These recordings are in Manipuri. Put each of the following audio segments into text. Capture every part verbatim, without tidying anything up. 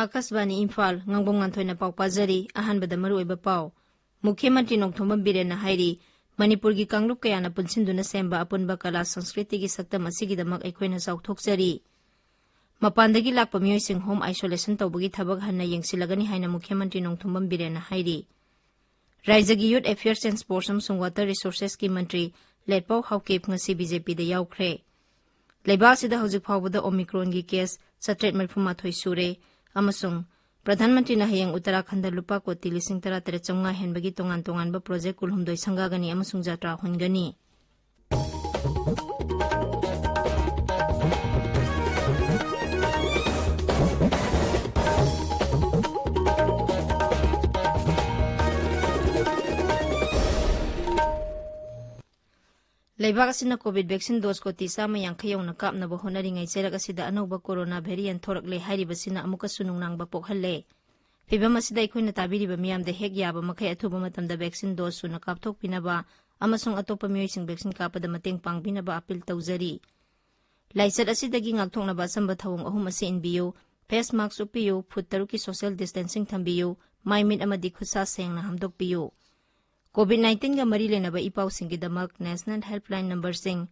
ꯑꯥꯀꯥꯁꯕꯥꯅꯤ ꯏꯝꯐꯥꯜ, ꯉꯥꯡꯕꯝ ꯉꯥꯟꯊꯣꯏꯅ ꯄꯥꯎ ꯄꯥꯖꯔꯤ꯫ ꯑꯍꯥꯟꯕꯗ ꯃꯔꯨꯑꯣꯏꯕ ꯄꯥꯎ꯫ ꯃꯨꯈ꯭ꯌ ꯃꯟꯇ꯭ꯔꯤ ꯅꯣꯡꯊꯣꯝꯕꯝ ꯕꯤꯔꯦꯟꯅ ꯍꯥꯏꯔꯤ, ꯃꯅꯤꯄꯨꯔꯒꯤ ꯀꯥꯡꯂꯨꯞ ꯀꯌꯥꯅ ꯄꯨꯟꯁꯤꯟꯗꯨꯅ ꯁꯦꯝꯕ ꯑꯄꯨꯟꯕ ꯀꯂꯥ ꯁꯪꯁꯀ꯭ꯔꯤꯇꯤꯒꯤ ꯁꯛꯇꯝ ꯑꯁꯤꯒꯤꯗꯃꯛ ꯑꯩꯈꯣꯏꯅ ꯆꯥꯎꯊꯣꯛꯆꯔꯤ꯫ ꯃꯄꯥꯟꯗꯒꯤ ꯂꯥꯛꯄ ꯃꯤꯑꯣꯏꯁꯤꯡ ꯍꯣꯝ ꯑꯥꯏꯁꯣꯂꯦꯁꯟ ꯇꯧꯕꯒꯤ ꯊꯕꯛ ꯍꯟꯅ ꯌꯦꯡꯁꯤꯜꯂꯒꯅꯤ ꯍꯥꯏꯅ ꯃꯨꯈ꯭ꯌ ꯃꯟꯇ꯭ꯔꯤ ꯅꯣꯡꯊꯣꯝꯕꯝ ꯕꯤꯔꯦꯟꯅ ꯍꯥꯏꯔꯤ꯫ ꯔꯥꯏꯖ꯭ꯌꯒꯤ Youth Affairs and Sports ꯑꯃꯁꯨꯡ Water Resourcesꯀꯤ ꯃꯟꯇ꯭ꯔꯤ ꯂꯦꯠꯄꯥꯎ ꯍꯥꯎꯀꯤꯞ ꯉꯁꯤ BJPꯗ ꯌꯥꯎꯈ꯭ꯔꯦ꯫ ꯂꯩꯕꯥꯛ ꯑꯁꯤꯗ ꯍꯧꯖꯤꯛ ꯐꯥꯎꯕꯗ ꯑꯣꯃꯤꯀ꯭ꯔꯣꯟꯒꯤ ꯀꯦꯁ ꯆꯥꯇ꯭ꯔꯦꯠ ꯃꯔꯤꯐꯨ ꯃꯥꯊꯣꯏ ꯁꯨꯔꯦ ꯑꯃꯁꯨꯡ ꯄ꯭ꯔꯙꯥꯟ ꯃꯟꯇ꯭ꯔꯤꯅ ꯍꯌꯦꯡ ꯎꯠꯇꯔꯥꯈꯟꯗ ꯂꯨꯄꯥ ꯀꯣꯇꯤ ꯂꯤꯁꯤꯡ ꯇꯔꯥ ꯇꯔꯦꯠ ꯆꯥꯝꯃꯉꯥ ꯍꯦꯟꯕꯒꯤ ꯇꯣꯉꯥꯟ ꯇꯣꯉꯥꯟꯕ ꯄ꯭ꯔꯣꯖꯦꯛ ꯀꯨꯟꯍꯨꯝꯗꯣꯏ ꯁꯪꯒꯥꯒꯅꯤ ꯑꯃꯁꯨꯡ ꯖꯇ꯭ꯔꯥ ꯍꯨꯟꯒꯅꯤ꯫ ꯂꯩꯕꯥꯛ ꯑꯁꯤꯅ ꯀꯣꯚꯤꯗ ꯚꯦꯛꯁꯤꯟ ꯗꯣꯁ ꯀꯣꯇꯤ ꯆꯥꯝꯃ ꯌꯥꯡꯈꯩ ꯌꯧꯅ ꯀꯥꯞꯅꯕ ꯍꯣꯠꯅꯔꯤꯉꯩ ꯆꯩꯔꯛ ꯑꯁꯤꯗ ꯑꯅꯧꯕ ꯀꯣꯔꯣꯅꯥ ꯚꯦꯔꯤꯌꯦꯟꯠ ꯊꯣꯔꯛꯂꯦ ꯍꯥꯏꯔꯤꯕꯁꯤꯅ ꯑꯃꯨꯛꯀꯁꯨ ꯅꯨꯡꯅꯥꯡꯕ ꯄꯣꯛꯍꯜꯂꯦ꯫ ꯐꯤꯚꯝ ꯑꯁꯤꯗ ꯑꯩꯈꯣꯏꯅ ꯇꯥꯕꯤꯔꯤꯕ ꯃꯤꯌꯥꯝꯗ ꯍꯦꯛ ꯌꯥꯕ ꯃꯈꯩ ꯑꯊꯨꯕ ꯃꯇꯝꯗ ꯚꯦꯛꯁꯤꯟ ꯗꯣꯁ ꯁꯨꯅ ꯀꯥꯞꯊꯣꯛꯄꯤꯅꯕ ꯑꯃꯁꯨꯡ ꯑꯇꯣꯞꯄ ꯃꯤꯑꯣꯏꯁꯤꯡ ꯚꯦꯛꯁꯤꯟ ꯀꯥꯞꯄꯗ ꯃꯇꯦꯡ ꯄꯥꯡꯕꯤꯅꯕ ꯑꯄꯤꯜ ꯇꯧꯖꯔꯤ꯫ ꯂꯥꯏꯆꯠ ꯑꯁꯤꯗꯒꯤ ꯉꯥꯛꯊꯣꯛꯅꯕ ꯑꯆꯝꯕ ꯊꯧꯑꯣꯡ ꯑꯍꯨꯝ ꯑꯁꯤ ꯏꯟꯕꯤꯌꯨ: ꯐꯦꯁ ꯃꯥꯁꯛ ꯎꯞꯄꯤꯌꯨ, ꯐꯨꯠ ꯇꯔꯨꯛꯀꯤ ꯁꯣꯁꯤꯌꯦꯜ ꯗꯤꯁꯇꯦꯟꯁꯤꯡ ꯊꯝꯕꯤꯌꯨ, ꯃꯥꯏ ꯃꯤꯠ ꯑꯃꯗꯤ ꯈꯨꯠꯁꯥ ꯁꯦꯡꯅ ꯍꯥꯝꯗꯣꯛꯄꯤꯌꯨ꯫ ꯀꯣꯚꯤꯗ ꯅꯥꯏꯟꯇꯤꯟꯒ ꯃꯔꯤ ꯂꯩꯅꯕ ꯏ ꯄꯥꯎꯁꯤꯡꯒꯤꯗꯃꯛ ꯅꯦꯁꯅꯦꯜ ꯍꯦꯜꯞꯂꯥꯏꯟ ꯅꯝꯕꯔꯁꯤꯡ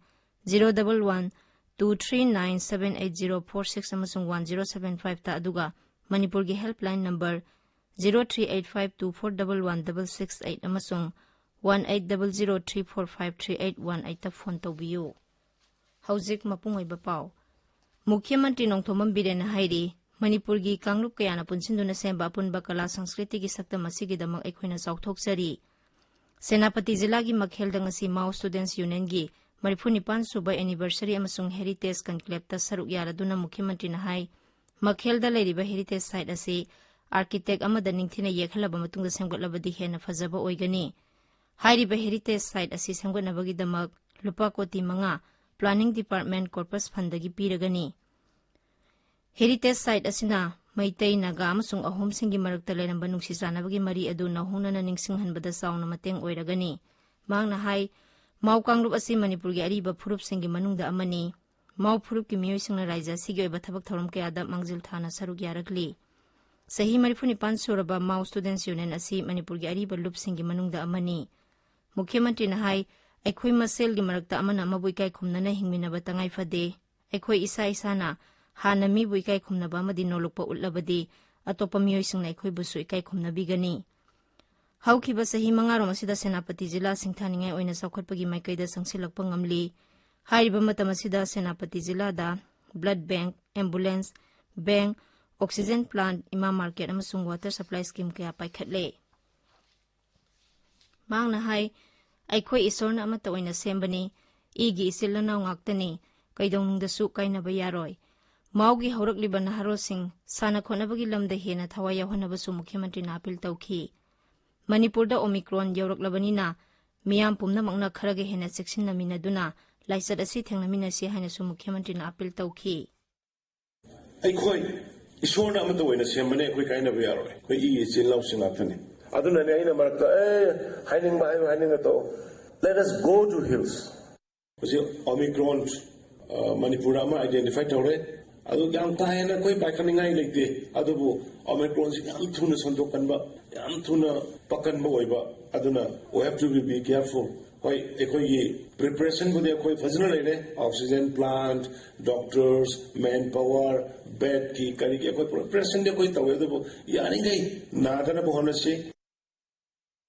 zero double one, two three nine, seven eight zero four six ꯑꯃꯁꯨꯡ ꯋꯥꯟ ꯖꯤꯔꯣ ꯁꯚꯦꯟ ꯐꯥꯏꯚꯇ, ꯑꯗꯨꯒ ꯃꯅꯤꯄꯨꯔꯒꯤ helpline number zero three eight five two four double one double six eight ꯑꯃꯁꯨꯡ one eight double zero three four five three eight one ꯑꯩꯠꯇ ꯐꯣꯟ ꯇꯧꯕꯤꯌꯨ꯫ ꯍꯧꯖꯤꯛ ꯃꯄꯨꯡ ꯑꯣꯏꯕ ꯄꯥꯎ꯫ ꯃꯨꯈ꯭ꯌ ꯃꯟꯇ꯭ꯔꯤ ꯅꯣꯡꯊꯣꯝꯕꯝ ꯕꯤꯔꯦꯟꯅ ꯍꯥꯏꯔꯤ, ꯃꯅꯤꯄꯨꯔꯒꯤ ꯀꯥꯡꯂꯨꯞ ꯀꯌꯥꯅ ꯄꯨꯟꯁꯤꯟꯗꯨꯅ ꯁꯦꯝꯕ ꯑꯄꯨꯟꯕ ꯀꯂꯥ ꯁꯪꯁꯀ꯭ꯔꯤꯇꯤꯒꯤ ꯁꯛꯇꯝ ꯑꯁꯤꯒꯤꯗꯃꯛ ꯑꯩꯈꯣꯏꯅ ꯆꯥꯎꯊꯣꯛꯆꯔꯤ꯫ ꯁꯦꯅꯥꯄꯇꯤ ꯖꯤꯂꯥꯒꯤ ꯃꯈꯦꯜꯗ ꯉꯁꯤ ꯃꯥꯎ ꯁ꯭ꯇꯨꯗꯦꯟꯠꯁ ꯌꯨꯅꯤꯌꯟꯒꯤ ꯃꯔꯤꯐꯨ ꯅꯤꯄꯥꯟ ꯁꯨꯕ ꯑꯦꯅꯤꯚꯔꯁꯔꯤ ꯑꯃꯁꯨꯡ ꯍꯦꯔꯤꯇꯦꯖ ꯀꯟꯀ꯭ꯂꯦꯕꯇ ꯁꯔꯨꯛ ꯌꯥꯔꯗꯨꯅ ꯃꯨꯈ꯭ꯌ ꯃꯟꯇ꯭ꯔꯤꯅ ꯍꯥꯏ, ꯃꯈꯦꯜꯗ ꯂꯩꯔꯤꯕ ꯍꯦꯔꯤꯇꯦꯖ ꯁꯥꯏꯠ ꯑꯁꯤ ꯑꯥꯔꯀꯤꯇꯦꯛ ꯑꯃꯗ ꯅꯤꯡꯊꯤꯅ ꯌꯦꯛꯍꯜꯂꯕ ꯃꯇꯨꯡꯗ ꯁꯦꯝꯒꯠꯂꯕꯗꯤ ꯍꯦꯟꯅ ꯐꯖꯕ ꯑꯣꯏꯒꯅꯤ꯫ ꯍꯥꯏꯔꯤꯕ ꯍꯦꯔꯤꯇꯦꯖ ꯁꯥꯏꯠ ꯑꯁꯤ ꯁꯦꯝꯒꯠꯅꯕꯒꯤꯗꯃꯛ ꯂꯨꯄꯥ ꯀꯣꯇꯤ ꯃꯉꯥ planning department corps ꯐꯟꯗꯒꯤ ꯄꯤꯔꯒꯅꯤ꯫ Heritage site ꯑꯁꯤꯅ ꯃꯩꯇꯩ, ꯅꯥꯒꯥ ꯑꯃꯁꯨꯡ ꯑꯍꯣꯝꯁꯤꯡꯒꯤ ꯃꯔꯛꯇ ꯂꯩꯔꯝꯕ ꯅꯨꯡꯁꯤ ꯆꯥꯟꯅꯕꯒꯤ ꯃꯔꯤ ꯑꯗꯨ ꯅꯧꯍꯧꯅꯅ ꯅꯤꯡꯁꯤꯡꯍꯟꯕꯗ ꯆꯥꯎꯅ ꯃꯇꯦꯡ ꯑꯣꯏꯔꯒꯅꯤ꯫ ꯃꯍꯥꯛꯅ ꯍꯥꯏ, ꯃꯥꯎ ꯀꯥꯡꯂꯨꯞ ꯑꯁꯤ ꯃꯅꯤꯄꯨꯔꯒꯤ ꯑꯔꯤꯕ ꯐꯨꯔꯨꯞꯁꯤꯡꯒꯤ ꯃꯅꯨꯡꯗ ꯑꯃꯅꯤ꯫ ꯃꯥꯎ ꯐꯨꯔꯨꯞꯀꯤ ꯃꯤꯑꯣꯏꯁꯤꯡꯅ ꯔꯥꯏꯖ꯭ꯌ ꯑꯁꯤꯒꯤ ꯑꯣꯏꯕ ꯊꯕꯛ ꯊꯧꯔꯝ ꯀꯌꯥꯗ ꯃꯥꯡꯖꯤꯜ ꯊꯥꯅ ꯁꯔꯨꯛ ꯌꯥꯔꯛꯂꯤ꯫ ꯆꯍꯤ ꯃꯔꯤꯐꯨ ꯅꯤꯄꯥꯟ ꯁꯨꯔꯕ ꯃꯥꯎ Students Union ꯑꯁꯤ ꯃꯅꯤꯄꯨꯔꯒꯤ ꯑꯔꯤꯕ ꯂꯨꯞꯁꯤꯡꯒꯤ ꯃꯅꯨꯡꯗ ꯑꯃꯅꯤ꯫ ꯃꯨꯈ꯭ꯌ ꯃꯟꯇ꯭ꯔꯤꯅ ꯍꯥꯏ, ꯑꯩꯈꯣꯏ ꯃꯁꯦꯜꯒꯤ ꯃꯔꯛꯇ ꯑꯃꯅ ꯑꯃꯕꯨ ꯏꯀꯥꯏ ꯈꯨꯝꯅꯅ ꯍꯤꯡꯃꯤꯟꯅꯕ ꯇꯉꯥꯏ ꯐꯗꯦ꯫ ꯑꯩꯈꯣꯏ ꯏꯁꯥ ꯏꯁꯥꯅ ꯍꯥꯟꯅ ꯃꯤꯕꯨ ꯏꯀꯥꯏ ꯈꯨꯝꯅꯕ ꯑꯃꯗꯤ ꯅꯣꯂꯨꯛꯄ ꯎꯠꯂꯕꯗꯤ, ꯑꯇꯣꯞꯄ ꯃꯤꯑꯣꯏꯁꯤꯡꯅ ꯑꯩꯈꯣꯏꯕꯨꯁꯨ ꯏꯀꯥꯏ ꯈꯨꯝꯅꯕꯤꯒꯅꯤ꯫ ꯍꯧꯈꯤꯕ ꯆꯍꯤ ꯃꯉꯥꯔꯣꯝ ꯑꯁꯤꯗ ꯁꯦꯅꯥꯄꯇꯤ ꯖꯤꯂꯥ ꯁꯤꯡꯊꯥꯅꯤꯡꯉꯥꯏ ꯑꯣꯏꯅ ꯆꯥꯎꯈꯠꯄꯒꯤ ꯃꯥꯏꯀꯩꯗ ꯆꯪꯁꯤꯜꯂꯛꯄ ꯉꯝꯂꯤ꯫ ꯍꯥꯏꯔꯤꯕ ꯃꯇꯝ ꯑꯁꯤꯗ ꯁꯦꯅꯥꯄꯇꯤ ꯖꯤꯂꯥꯗ blood bank, ambulance, bank, oxygen plant, ꯏꯃꯥ market ꯑꯃꯁꯨꯡ water supply scheme ꯀꯌꯥ ꯄꯥꯏꯈꯠꯂꯦ꯫ ꯃꯍꯥꯛꯅ ꯍꯥꯏ, ꯑꯩꯈꯣꯏ ꯏꯁꯣꯔꯅ ꯑꯃꯠꯇ ꯑꯣꯏꯅ ꯁꯦꯝꯕꯅꯤ, ꯏꯒꯤ ꯏꯆꯤꯜ ꯏꯅꯥꯎ ꯉꯥꯛꯇꯅꯤ, ꯀꯩꯗꯧꯅꯨꯡꯗꯁꯨ ꯀꯥꯏꯅꯕ ꯌꯥꯔꯣꯏ꯫ ꯃꯥꯎꯒꯤ ꯍꯧꯔꯛꯂꯤꯕ ꯅꯍꯥꯔꯣꯜꯁꯤꯡ ꯁꯥꯟꯅ ꯈꯣꯠꯅꯕꯒꯤ ꯂꯝꯗ ꯍꯦꯟꯅ ꯊꯋꯥꯏ ꯌꯥꯎꯍꯟꯅꯕꯁꯨ ꯃꯨꯈ꯭ꯌ ꯃꯟꯇ꯭ꯔꯤꯅ appeal ꯇꯧꯈꯤ꯫ ꯃꯅꯤꯄꯨꯔꯗ Omicron ꯌꯧꯔꯛꯂꯕꯅꯤꯅ ꯃꯤꯌꯥꯝ ꯄꯨꯝꯅꯃꯛꯅ ꯈꯔꯒ ꯍꯦꯟꯅ ꯆꯦꯛꯁꯤꯟꯅꯃꯤꯟꯅꯗꯨꯅ ꯂꯥꯏꯆꯠ ꯑꯁꯤ ꯊꯦꯡꯅꯃꯤꯟꯅꯁꯤ ꯍꯥꯏꯅꯁꯨ ꯃꯨꯈ꯭ꯌ ꯃꯟꯇ꯭ꯔꯤꯅ appeal ꯇꯧꯈꯤ꯫ ꯑꯩꯈꯣꯏ ꯏꯁꯣꯔꯅ ꯑꯃꯠꯇ ꯑꯣꯏꯅ ꯁꯦꯝꯕꯅꯦ, ꯑꯩꯈꯣꯏ ꯀꯥꯏꯅꯕ ꯌꯥꯔꯣꯏ, ꯑꯩꯈꯣꯏ ꯏꯒꯤ ꯏꯆꯤꯜ ꯏꯅꯥꯎꯁꯤꯡ ꯉꯥꯛꯇꯅꯤ꯫ ꯑꯗꯨꯅꯅꯦ ꯑꯩꯅ ꯃꯔꯛꯇ ꯑꯦ ꯍꯥꯏꯅꯤꯡꯕ ꯍꯥꯏꯌꯨ, ꯍꯥꯏꯅꯤꯡꯕ ꯇꯧ꯫ Let us go to hills. ꯍꯧꯖꯤꯛ Omicron, ꯑ, ꯃꯅꯤꯄꯨꯔꯗ ꯑꯃ identify ꯇꯧꯔꯦ꯫ ꯑꯗꯨ ꯌꯥꯝ ꯀꯥ ꯍꯦꯟꯅ ꯑꯩꯈꯣꯏ ꯄꯥꯏꯈꯠꯅꯤꯡꯉꯥꯏ ꯂꯩꯇꯦ꯫ ꯑꯗꯨꯕꯨ Omicronꯁꯤ ꯌꯥꯝ ꯊꯨꯅ ꯁꯟꯗꯣꯛꯀꯟꯕ, ꯌꯥꯝ ꯊꯨꯅ ꯄꯛꯀꯟꯕ ꯑꯣꯏꯕ꯫ ꯑꯗꯨꯅ we have to be, be careful. ꯍꯣꯏ, ꯑꯩꯈꯣꯏꯒꯤ preparationꯕꯨꯗꯤ ꯑꯩꯈꯣꯏ ꯐꯖꯅ ꯂꯩꯔꯦ꯫ Oxygen plant, doctors, manpower, bedꯀꯤ, ꯀꯔꯤꯒꯤ ꯑꯩꯈꯣꯏ preparationꯗꯤ ꯑꯩꯈꯣꯏ ꯇꯧꯋꯦ꯫ ꯑꯗꯨꯕꯨ ꯌꯥꯔꯤꯈꯩ ꯅꯥꯗꯅꯕ ꯍꯣꯠꯅꯁꯤ꯫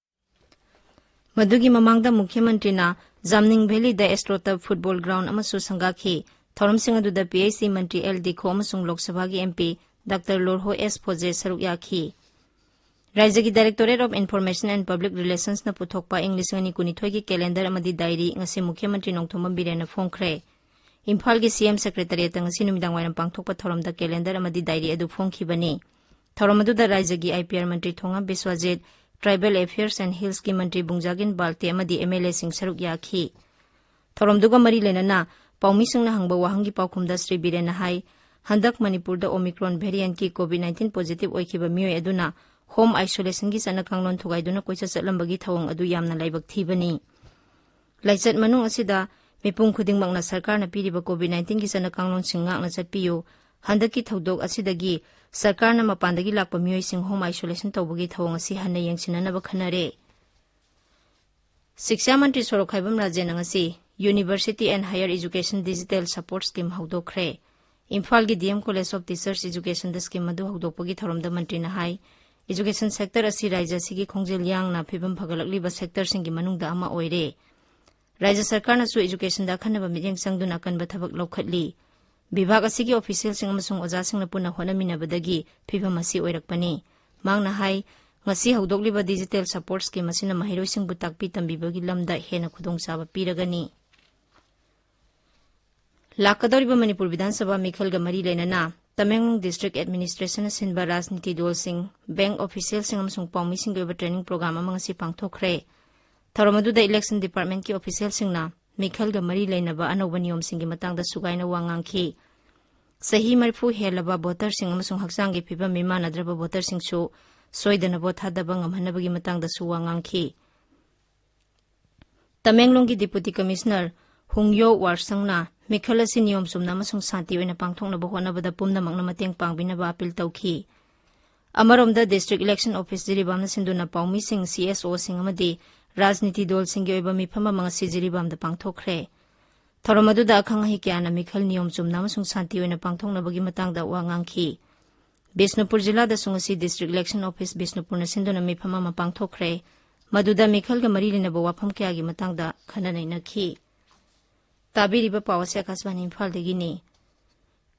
ꯃꯗꯨꯒꯤ ꯃꯃꯥꯡꯗ ꯃꯨꯈ꯭ꯌ ꯃꯟꯇ꯭ꯔꯤꯅ ꯖꯥꯝꯅꯤꯡ ꯚꯦꯂꯤꯗ ꯑꯦꯁꯇ꯭ꯔꯣꯇꯔꯐ ꯐꯨꯠꯕꯣꯜ ꯒ꯭ꯔꯥꯎꯟ ꯑꯃꯁꯨ ꯁꯪꯒꯥꯈꯤ꯫ ꯊꯧꯔꯝꯁꯤꯡ ꯑꯗꯨꯗ ꯄꯤ ꯑꯩꯆ ꯁꯤ ꯃꯟꯇ꯭ꯔꯤ ꯑꯦꯜ ꯗꯤꯈꯣ ꯑꯃꯁꯨꯡ ꯂꯣꯛ ꯁꯚꯥꯒꯤ ꯑꯦꯝ ꯄꯤ ꯗꯥꯛꯇꯔ ꯂꯣꯔꯍꯣ ꯑꯦꯁ ꯐꯣꯖꯦ ꯁꯔꯨꯛ ꯌꯥꯈꯤ꯫ ꯔꯥꯏꯖ꯭ꯌꯒꯤ Directorate of Information and Public Relationsꯅ ꯄꯨꯊꯣꯛꯄ ꯏꯪ ꯂꯤꯁꯤꯡ ꯑꯅꯤ ꯀꯨꯟꯅꯤꯊꯣꯏꯒꯤ calendar ꯑꯃꯗꯤ diary ꯉꯁꯤ ꯃꯨꯈ꯭ꯌ ꯃꯟꯇ꯭ꯔꯤ ꯅꯣꯡꯊꯣꯝꯕꯝ ꯕꯤꯔꯦꯟꯅ ꯐꯣꯡꯈ꯭ꯔꯦ꯫ ꯏꯝꯐꯥꯜꯒꯤ ꯁꯤ ꯑꯦꯝ Secretariatꯇ ꯉꯁꯤ ꯅꯨꯃꯤꯗꯥꯡꯋꯥꯏꯔꯝ ꯄꯥꯡꯊꯣꯛꯄ ꯊꯧꯔꯝꯗ calendar ꯑꯃꯗꯤ diary ꯑꯗꯨ ꯐꯣꯡꯈꯤꯕꯅꯤ꯫ ꯊꯧꯔꯝ ꯑꯗꯨꯗ ꯔꯥꯏꯖ꯭ꯌꯒꯤ I P R Mantri Thongam Biswajit, Tribal Affairs and Hillsꯀꯤ ꯃꯟꯇ꯭ꯔꯤ ꯕꯨꯡꯖꯥꯒꯤꯟ ꯕꯥꯜꯇꯦ ꯑꯃꯗꯤ ꯑꯦꯝ ꯑꯦꯜ ꯑꯦꯁꯤꯡ ꯁꯔꯨꯛ ꯌꯥꯈꯤ꯫ ꯊꯧꯔꯝꯗꯨꯒ ꯃꯔꯤ ꯂꯩꯅꯅ ꯄꯥꯎꯃꯤꯁꯤꯡꯅ ꯍꯪꯕ ꯋꯥꯍꯪꯒꯤ ꯄꯥꯎꯈꯨꯝꯗ ꯁ꯭ꯔꯤ ꯕꯤꯔꯦꯟꯅ ꯍꯥꯏ, ꯍꯟꯗꯛ ꯃꯅꯤꯄꯨꯔꯗ Omicron variant-ꯀꯤ COVID nineteen positive ꯑꯣꯏꯈꯤꯕ ꯃꯤꯑꯣꯏ ꯑꯗꯨꯅ home isolation-ꯒꯤ ꯆꯠꯅ ꯀꯥꯡꯂꯣꯟ ꯊꯨꯒꯥꯏꯗꯨꯅ ꯀꯣꯏꯆꯠ ꯆꯠꯂꯝꯕꯒꯤ ꯊꯧꯑꯣꯡ ꯑꯗꯨ ꯌꯥꯝꯅ ꯂꯥꯏꯕꯛ ꯊꯤꯕꯅꯤ꯫ ꯂꯥꯏꯆꯠ ꯃꯅꯨꯡ ꯑꯁꯤꯗ ꯃꯤꯄꯨꯝ ꯈꯨꯗꯤꯡꯃꯛꯅ ꯁꯔꯀꯥꯔꯅ ꯄꯤꯔꯤꯕ COVID nineteen-ꯒꯤ ꯆꯠꯅ ꯀꯥꯡꯂꯣꯟꯁꯤꯡ ꯉꯥꯛꯅ ꯆꯠꯄꯤꯌꯨ꯫ ꯍꯟꯗꯛꯀꯤ ꯊꯧꯗꯣꯛ ꯑꯁꯤꯗꯒꯤ ꯁꯔꯀꯥꯔꯅ ꯃꯄꯥꯟꯗꯒꯤ ꯂꯥꯛꯄ ꯃꯤꯑꯣꯏꯁꯤꯡ home isolation ꯇꯧꯕꯒꯤ ꯊꯧꯑꯣꯡ ꯑꯁꯤ ꯍꯟꯅ ꯌꯦꯡꯁꯤꯟꯅꯅꯕ ꯈꯟꯅꯔꯦ꯫ ꯁꯤꯛꯁꯥ ꯃꯟꯇ꯭ꯔꯤ ꯁꯣꯔꯣꯛꯈꯥꯏꯕꯝ ꯔꯥꯖꯦꯟꯅ ꯉꯁꯤ University and Higher Education Digital Support Scheme ꯍꯧꯗꯣꯛꯈ꯭ꯔꯦ꯫ ꯏꯝꯐꯥꯜꯒꯤ D M College of Teachers Education-ꯗ scheme ꯑꯗꯨ ꯍꯧꯗꯣꯛꯄꯒꯤ ꯊꯧꯔꯝꯗ ꯃꯟꯇ꯭ꯔꯤꯅ ꯍꯥꯏ, education sector ꯑꯁꯤ ꯔꯥꯖ꯭ꯌ ꯑꯁꯤꯒꯤ ꯈꯣꯡꯖꯦꯜ ꯌꯥꯡꯅ ꯐꯤꯕꯝ ꯐꯒꯠꯂꯛꯂꯤꯕ sector-ꯁꯤꯡꯒꯤ ꯃꯅꯨꯡꯗ ꯑꯃ ꯑꯣꯏꯔꯦ꯫ ꯔꯥꯖ꯭ꯌ ꯁꯔꯀꯥꯔꯅꯁꯨ education-ꯗ ꯑꯈꯟꯅꯕ ꯃꯤꯠꯌꯦꯡ ꯆꯪꯗꯨꯅ ꯑꯀꯟꯕ ꯊꯕꯛ ꯂꯧꯈꯠꯂꯤ꯫ ꯕꯤꯚꯥꯒ ꯑꯁꯤꯒꯤ official-ꯁꯤꯡ ꯑꯃꯁꯨꯡ ꯑꯣꯖꯥꯁꯤꯡꯅ ꯄꯨꯟꯅ ꯍꯣꯠꯅꯃꯤꯟꯅꯕꯗꯒꯤ ꯐꯤꯕꯝ ꯑꯁꯤ ꯑꯣꯏꯔꯛꯄꯅꯤ꯫ ꯃꯍꯥꯛꯅ ꯍꯥꯏ, ꯉꯁꯤ ꯍꯧꯗꯣꯛꯂꯤꯕ digital support scheme ꯑꯁꯤꯅ ꯃꯍꯩꯔꯣꯏꯁꯤꯡꯕꯨ ꯇꯥꯛꯄꯤ ꯇꯝꯕꯤꯕꯒꯤ ꯂꯝꯗ ꯍꯦꯟꯅ ꯈꯨꯗꯣꯡꯆꯥꯕ ꯄꯤꯔꯒꯅꯤ꯫ ꯂꯥꯛꯀꯗꯧꯔꯤꯕ ꯃꯅꯤꯄꯨꯔ ꯕꯤꯙꯥꯟ ꯁꯚꯥ ꯃꯤꯈꯜꯒ ꯃꯔꯤ ꯂꯩꯅꯅ ꯇꯃꯦꯡꯂꯣꯡ district administration-ꯅ ꯁꯤꯟꯕ ꯔꯥꯖꯅꯤꯇꯤ ꯗꯜꯁꯤꯡ, bank official-ꯁꯤꯡ ꯑꯃꯁꯨꯡ ꯄꯥꯎꯃꯤꯁꯤꯡꯒꯤ ꯑꯣꯏꯕ training program ꯑꯃ ꯉꯁꯤ ꯄꯥꯡꯊꯣꯛꯈ꯭ꯔꯦ꯫ ꯊꯧꯔꯝ ꯑꯗꯨꯗ election department-ꯀꯤ official-ꯁꯤꯡꯅ ꯃꯤꯈꯜꯒ ꯃꯔꯤ ꯂꯩꯅꯕ ꯑꯅꯧꯕ ꯅꯤꯌꯣꯝꯁꯤꯡꯒꯤ ꯃꯇꯥꯡꯗ ꯁꯨꯒꯥꯏꯅ ꯋꯥ ꯉꯥꯡꯈꯤ꯫ ꯆꯍꯤ ꯃꯔꯤꯐꯨ ꯍꯦꯜꯂꯕ voter-ꯁꯤꯡ ꯑꯃꯁꯨꯡ ꯍꯛꯆꯥꯡꯒꯤ ꯐꯤꯕꯝ ꯃꯤꯃꯥꯟꯅꯗ꯭ꯔꯕ voter-ꯁꯤꯡꯁꯨ ꯁꯣꯏꯗꯅꯕ vote ꯊꯥꯗꯕ ꯉꯝꯍꯟꯅꯕꯒꯤ ꯃꯇꯥꯡꯗꯁꯨ ꯋꯥ ꯉꯥꯡꯈꯤ꯫ ꯇꯃꯦꯡꯂꯣꯡꯒꯤ Deputy Commissioner ꯍꯨꯡꯌꯣ ꯋꯥꯔꯁꯪꯅ ꯃꯤꯈꯜ ꯑꯁꯤ ꯅꯤꯌꯣꯝ ꯆꯨꯝꯅ ꯑꯃꯁꯨꯡ ꯁꯥꯟꯇꯤ ꯑꯣꯏꯅ ꯄꯥꯡꯊꯣꯛꯅꯕ ꯍꯣꯠꯅꯕꯗ ꯄꯨꯝꯅꯃꯛꯅ ꯃꯇꯦꯡ ꯄꯥꯡꯕꯤꯅꯕ appeal ꯇꯧꯈꯤ꯫ ꯑꯃꯔꯣꯝꯗ, District Election Office ꯖꯤꯔꯤꯕꯥꯝꯅ ꯁꯤꯟꯗꯨꯅ ꯄꯥꯎꯃꯤꯁꯤꯡ, C S O-ꯁꯤꯡ ꯑꯃꯗꯤ ꯔꯥꯖꯅꯤꯇꯤ ꯗꯜꯁꯤꯡꯒꯤ ꯑꯣꯏꯕ ꯃꯤꯐꯝ ꯑꯃ ꯉꯁꯤ ꯖꯤꯔꯤꯕꯥꯝꯗ ꯄꯥꯡꯊꯣꯛꯈ꯭ꯔꯦ꯫ ꯊꯧꯔꯝ ꯑꯗꯨꯗ ꯑꯈꯪ ꯑꯍꯩ ꯀꯌꯥꯅ ꯃꯤꯈꯜ ꯅꯤꯌꯣꯝ ꯆꯨꯝꯅ ꯑꯃꯁꯨꯡ ꯁꯥꯟꯇꯤ ꯑꯣꯏꯅ ꯄꯥꯡꯊꯣꯛꯅꯕꯒꯤ ꯃꯇꯥꯡꯗ ꯋꯥ ꯉꯥꯡꯈꯤ꯫ ꯕꯤꯁꯅꯨꯄꯨꯔ ꯖꯤꯂꯥꯗꯁꯨ ꯉꯁꯤ District Election Office ꯕꯤꯁꯅꯨꯄꯨꯔꯅ ꯁꯤꯟꯗꯨꯅ ꯃꯤꯐꯝ ꯑꯃ ꯄꯥꯡꯊꯣꯛꯈ꯭ꯔꯦ꯫ ꯃꯗꯨꯗ ꯃꯤꯈꯜꯒ ꯃꯔꯤ ꯂꯩꯅꯕ ꯋꯥꯐꯝ ꯀꯌꯥꯒꯤ ꯃꯇꯥꯡꯗ ꯈꯟꯅ ꯅꯩꯅꯈꯤ꯫ ꯇꯥꯕꯤꯔꯤꯕ ꯄꯥꯎ ꯑꯁꯤ ꯑꯥꯀꯥꯁꯕꯥꯅꯤ ꯏꯝꯐꯥꯜꯗꯒꯤꯅꯤ꯫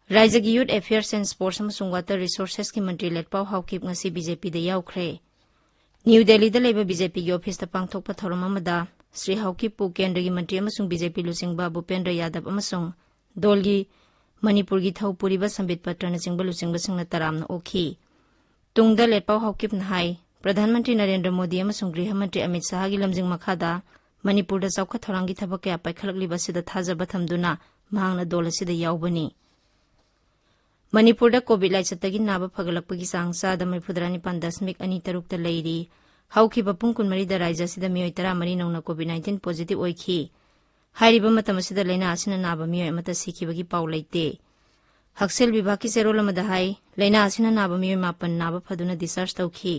ꯔꯥꯏꯖ꯭ꯌꯒꯤ Youth Affairs and Sports ꯑꯃꯁꯨꯡ Water Resources-ꯀꯤ ꯃꯟꯇ꯭ꯔꯤ ꯂꯦꯠꯄꯥꯎ ꯍꯥꯎꯀꯤꯞ ꯉꯁꯤ BJP-ꯗ ꯌꯥꯎꯈ꯭ꯔꯦ꯫ ꯅ꯭ꯌꯨ ꯗꯦꯜꯂꯤꯗ ꯂꯩꯕ BJP-ꯒꯤ office-ꯇ ꯄꯥꯡꯊꯣꯛꯄ ꯊꯧꯔꯝ ꯑꯃꯗ ꯁ꯭ꯔꯤ ꯍꯥꯎꯀꯤꯞꯄꯨ ꯀꯦꯟꯗ꯭ꯔꯒꯤ ꯃꯟꯇ꯭ꯔꯤ ꯑꯃꯁꯨꯡ BJP ꯂꯨꯆꯤꯡꯕ ꯚꯨꯄꯦꯟꯗ꯭ꯔ ꯌꯥꯗꯕ ꯑꯃꯁꯨꯡ ꯗꯜꯒꯤ ꯃꯅꯤꯄꯨꯔꯒꯤ ꯊꯧ ꯄꯨꯔꯤꯕ ꯁꯝꯕꯤꯠ ꯄꯇ꯭ꯔꯅꯆꯤꯡꯕ ꯂꯨꯆꯤꯡꯕꯁꯤꯡꯅ ꯇꯔꯥꯝꯅ ꯑꯣꯛꯈꯤ꯫ ꯇꯨꯡꯗ ꯂꯦꯠꯄꯥꯎ ꯍꯥꯎꯀꯤꯞꯅ ꯍꯥꯏ, ꯄ꯭ꯔꯙꯥꯟ ꯃꯟꯇ꯭ꯔꯤ ꯅꯔꯦꯟꯗ꯭ꯔ ꯃꯣꯗꯤ ꯑꯃꯁꯨꯡ ꯒ꯭ꯔꯤꯍ ꯃꯟꯇ꯭ꯔꯤ ꯑꯃꯤꯠ ꯁꯥꯍꯒꯤ ꯂꯝꯖꯤꯡ ꯃꯈꯥꯗ ꯃꯅꯤꯄꯨꯔꯗ ꯆꯥꯎꯈꯠ ꯊꯧꯔꯥꯡꯒꯤ ꯊꯕꯛ ꯀꯌꯥ ꯄꯥꯏꯈꯠꯂꯛꯂꯤꯕ ꯑꯁꯤꯗ ꯊꯥꯖꯕ ꯊꯝꯗꯨꯅ ꯃꯍꯥꯛꯅ ꯗꯜ ꯑꯁꯤꯗ ꯌꯥꯎꯕꯅꯤ꯫ ꯃꯅꯤꯄꯨꯔꯗ ꯀꯣꯚꯤꯗ ꯂꯥꯏꯆꯠꯇꯒꯤ ꯅꯥꯕ ꯐꯒꯠꯂꯛꯄꯒꯤ ꯆꯥꯡ ꯆꯥꯗ ꯃꯔꯤꯐꯨꯇꯔꯥ ꯅꯤꯄꯥꯟ ꯗꯁꯃꯤꯛ ꯑꯅꯤ ꯇꯔꯨꯛꯇ ꯂꯩꯔꯤ꯫ ꯍꯧꯈꯤꯕ ꯄꯨꯡ ꯀꯨꯟꯃꯔꯤꯗ ꯔꯥꯖ꯭ꯌ ꯑꯁꯤꯗ ꯃꯤꯑꯣꯏ ꯇꯔꯥꯃꯔꯤ ꯅꯧꯅ ꯀꯣꯚꯤꯗ ꯅꯥꯏꯟꯇꯤꯟ ꯄꯣꯖꯤꯇꯤꯚ ꯑꯣꯏꯈꯤ꯫ ꯍꯥꯏꯔꯤꯕ ꯃꯇꯝ ꯑꯁꯤꯗ ꯂꯥꯏꯅꯥ ꯑꯁꯤꯅ ꯅꯥꯕ ꯃꯤꯑꯣꯏ ꯑꯃꯠꯇ ꯁꯤꯈꯤꯕꯒꯤ ꯄꯥꯎ ꯂꯩꯇꯦ꯫ ꯍꯛꯁꯦꯜ ꯕꯤꯚꯥꯒꯀꯤ ꯆꯦꯔꯣꯜ ꯑꯃꯗ ꯍꯥꯏ, ꯂꯥꯏꯅꯥ ꯑꯁꯤꯅ ꯅꯥꯕ ꯃꯤꯑꯣꯏ ꯃꯥꯄꯟ ꯅꯥꯕ ꯐꯗꯨꯅ ꯗꯤꯁꯆꯥꯔꯖ ꯇꯧꯈꯤ꯫